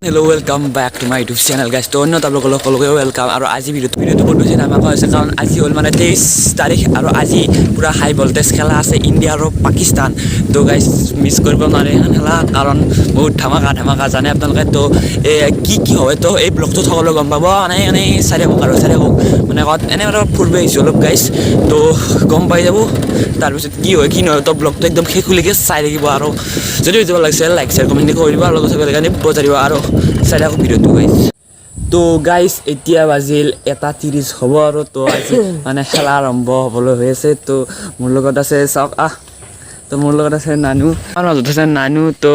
Hello, welcome back to my YouTube channel, guys. তো অন্য আপোনালোকৰ সকলোকে welcome. আৰু আজি ভিডিঅ'টো বহুত বেছি ধামাকা হৈছে, কাৰণ আজি হ'ল মানে 23 তাৰিখ আৰু আজি পূৰা হাই ভল্টেজ খেলা আছে, ইণ্ডিয়া আৰু পাকিস্তান। তো গাইজ, মিছ কৰিব নোৱাৰে এইখন খেলা, কাৰণ বহুত ধামাকা ধামাকা জানে আপোনালোকে। তো এই কি কি হয়, তো এই ব্লগটোত সকলোৱে গম পাব। মানে এনেই চাই থাকক আৰু চাই থাকক। মানে ক'ত এনেই অলপ ফুৰিব আহিছোঁ অলপ গাইজ, তো গম পাই যাব তাৰপিছত কি হয় কি নহয়। তো ব্লগটো একদম শেষলৈকে চাই থাকিব আৰু যদি ভিডিঅ' ভাল লাগিছে, লাইক, শ্বেয়াৰ, কমেণ্ট কৰি দিব আৰু লগতে বেল আইকনটো বজাই দিব আৰু চাই থাকক ভিডিঅ'টো গাইজ। তো গাইজ, এতিয়া বাজিল 1:30 হ'ব আৰু তো আজি মানে খেলা আৰম্ভ হ'বলৈ হৈ আছে। তো মোৰ লগত আছে, চাওক, আহ, তো মোৰ লগত আছে নানু, আমাৰ মাজত আছে নানু। তো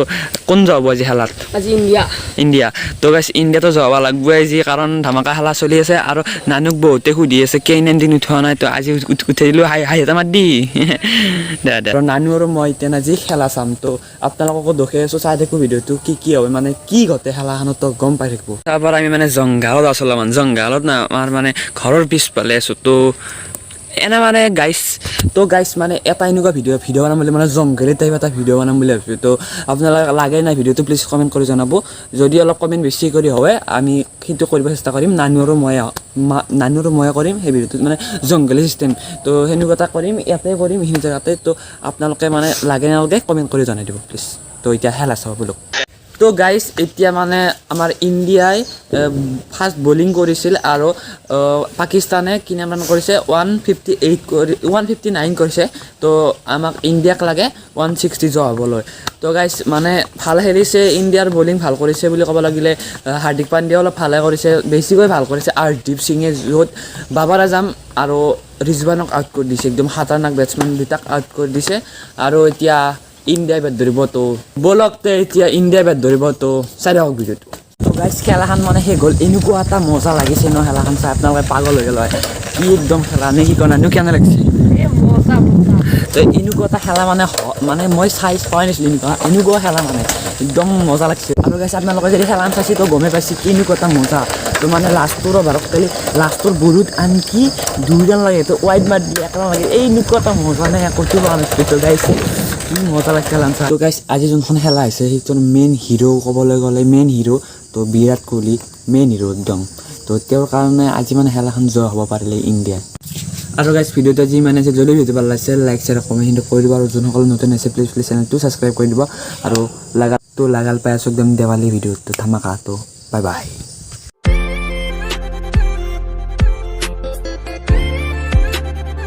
কোন যাব আজি খেলাত? আজি ইণ্ডিয়া। ইণ্ডিয়া। তো গাইজ, ইণ্ডিয়াটো যাব লাগিব আজি, কাৰণ ধামাকা খেলা চলি আছে। আৰু নানুক বহুতে সুধি আছে, কেইদিন উঠোৱা নাই। তো আজি উঠাই দিলোঁ। হাই হাই এটা মাত দি দে দে। আৰু নানু আৰু মই এতিয়া আজি খেলা চাম। তো আপোনালোককো দেখি আছোঁ, চাই থাকোঁ ভিডিঅ'টো, কি কি হয়, মানে কি ঘটে খেলাখনত, তো গম পাই থাকিব। তাৰপৰা আমি মানে জংঘালত আছোঁ অলপমান, জংঘালত না, আমাৰ মানে ঘৰৰ পিছফালে আছোঁ। তো এনে মানে গাইছ, তো গাইছ, মানে এটা এনেকুৱা ভিডিঅ' বনাম বুলি, মানে জংঘলী টাইপ এটা ভিডিঅ' বনাম বুলি ভাবিছোঁ। তো আপোনালোকে লাগে নাই ভিডিঅ'টো, প্লিজ কমেণ্ট কৰি জনাব। যদি অলপ কমেণ্ট বেছি কৰি হয়, আমি সেইটো কৰিব চেষ্টা কৰিম। নানু আৰু মই কৰিম সেই ভিডিঅ'টোত, মানে জংঘলী চিষ্টেম। তো সেনেকুৱা এটা কৰিম, ইয়াতে কৰিম, এইখিনি জেগাতে। তো আপোনালোকে মানে লাগে নালাগে কমেণ্ট কৰি জনাই দিব প্লিজ। তো এতিয়া খেলা চাব বোলো। তো গাইজ, এতিয়া মানে আমাৰ ইণ্ডিয়াই ফাৰ্ষ্ট বলিং কৰিছিল আৰু পাকিস্তানে কিমান ৰান কৰিছে? 158 কৰি, 159 কৰিছে। তো আমাক ইণ্ডিয়াক লাগে 160 যোৱা হ'বলৈ। তো গাইজ, মানে ভাল খেলিছে, ইণ্ডিয়াৰ বলিং ভাল কৰিছে বুলি ক'ব লাগিলে। হাৰ্দিক পাণ্ডিয়া অলপ ভালে কৰিছে, বেছিকৈ ভাল কৰিছে আৰ্শদীপ সিঙে, য'ত বাবাৰ আজাম আৰু ৰিজৱানক আউট কৰি দিছে। একদম খাতাৰনাক বেটছমেন দুটাক আউট কৰি দিছে। আৰু এতিয়া ইণ্ডিয়াই বেট ধৰিব। তো বলক তে, এতিয়া ইণ্ডিয়াই বেট ধৰিব। তো চাই থাকক ভিডিঅ'টো। তো গাইজ, খেলাখন মানে শেষ হ'ল। এনেকুৱা এটা মজা লাগিছে ন খেলাখন চাই, আপোনালোকে পাগল হৈ গ'ল হয়। কি একদম খেলা নে কি কয় নানো, কেনে লাগিছে? এ মজা মজা। তো এনেকুৱা এটা খেলা মানে মানে মই চাই চোৱাই নাছিলোঁ এনেকুৱা এনেকুৱা খেলা, মানে একদম মজা লাগিছে। আৰু গাইজ, আপোনালোকে যদি খেলাখন চাইছে, তো গমেই পাইছে কেনেকুৱা এটা মজা। তো মানে লাষ্টৰ অভাৰত খেলি লাষ্টৰ বলত আনকি দুই ৰান লাগে, তো ৱাইড মাৰ দিলে এক ৰান লাগে। এই এনেকুৱা এটা মজা নে ক'তো পোৱা নাছিলোঁ। তো গাইজ, কি মজা লাগিছে খেলাখন চাই। তো গাইজ, আজি যোনখন খেলা হৈছে, সেইটোৰ মেইন হিৰ' ক'বলৈ গ'লে, মেইন হিৰ' তো বিৰাট কোহলি, মেইন হিৰ' একদম। তো তেওঁৰ কাৰণে আজি মানে খেলাখন জয় হ'ব পাৰিলে ইণ্ডিয়াই। আৰু গাইজ, ভিডিঅ'টো আজি মানে আছে। যদি ভিডিঅ'টো ভাল লাগিছে, লাইক, শ্বেয়াৰ, কমেণ্ট কৰি দিব। আৰু যোনসকল নতুন আছে, প্লিজ প্লিজ চেনেলটো ছাবস্ক্ৰাইব কৰি দিব। আৰু লাগাটো লাগাল পাই আছোঁ একদম দেৱালী ভিডিঅ'টো ধামাকা। তো বাই বাই।